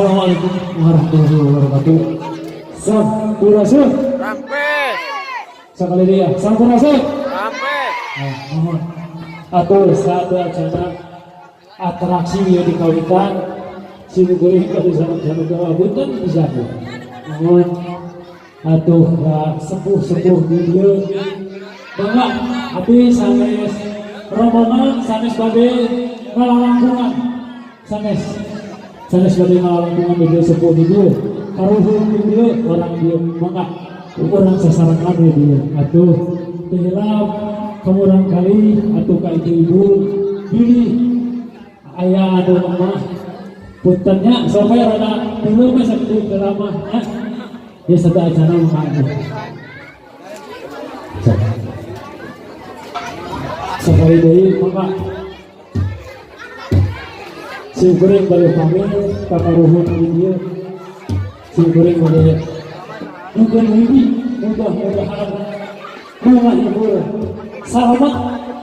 Assalamualaikum warahmatullahi wabarakatuh. Sampurasun. Rampes. Sekali dia, sampurasun. Rampes. Nah, mohon. Atuh sateuacanna atraksi ieu di kawitan simkuring kadu sareng-sareng punten bisa. Mohon atuh ka sepuh-sepuh di dieu. Mangga abdi sanes rombongan, sanes bade ngalalangkungan, sanes sanes bade ngalalangkungan di dieu, sepuh di dieu, karuhun di dieu, orang dieu, mangga urang sasarengan di dieu. Atuh teu hilap ka murangkalih atuh ka ibu-ibu, bilih aya anu lemah, punten nya, sampai rada dulu mah sakitu teu lama nya ya, sateuacanna mah atuh. Sok. Sekali deui mangga sim kuring bade pamit ka karuhun di dieu. Sim kuring bade nyungkeun mimpi, mudah-mudahan nu ngahibur salamet,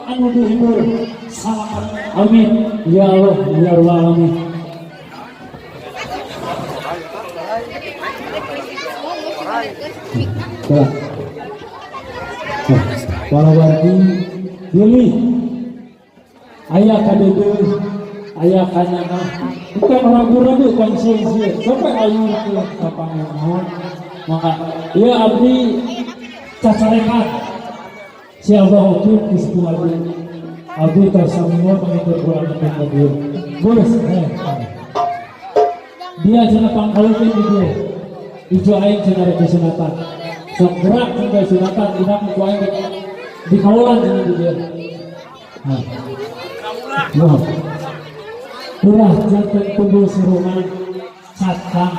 anu dihibur salamet, amin ya Allah ya Rabbal alamin. Ya. Para wargi, bilih aya kadeudeuh, aya kanyanah, bukan ragu-ragu kan sia-sia sampai ayu ke kapangeun. Maka ieu abdi cacarekan si Abah Okim di sebuah abdi abdi tos samua pangitun kurang teh mobil bos dia cenah pangkalikeun di dieu ijo aing cenah rek disunatan, sok gerak cenah sunatan dina ku aing di kaulan cenah di dieu. Nah, wah, ulah janten tunggul surungan catang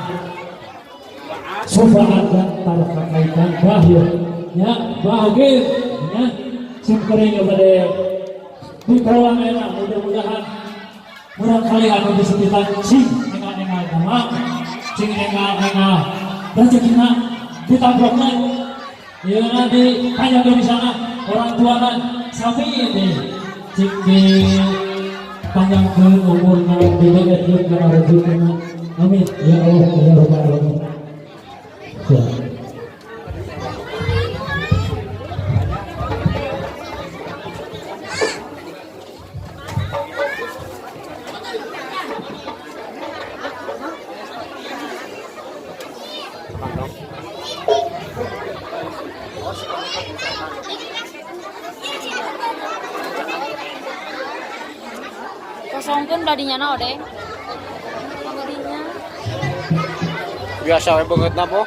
sufaat dan tarkakaitan bahya ya bah oge ya. Sim kuring bade di kaulan enak, mudah-mudahan murangkalih anu di sekitar cing engal-engal damang, cing engal-engal rezekina ditabrokna ya, di panjang di sana orang tua sami ini cing di panjangkeun umurna, dideketkeun kana rezekina, amin ya Allah ya Rabbal alamin ya. Kosongkeun badinya na odeng. Badinya. Biasa we banget na po.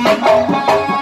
Thank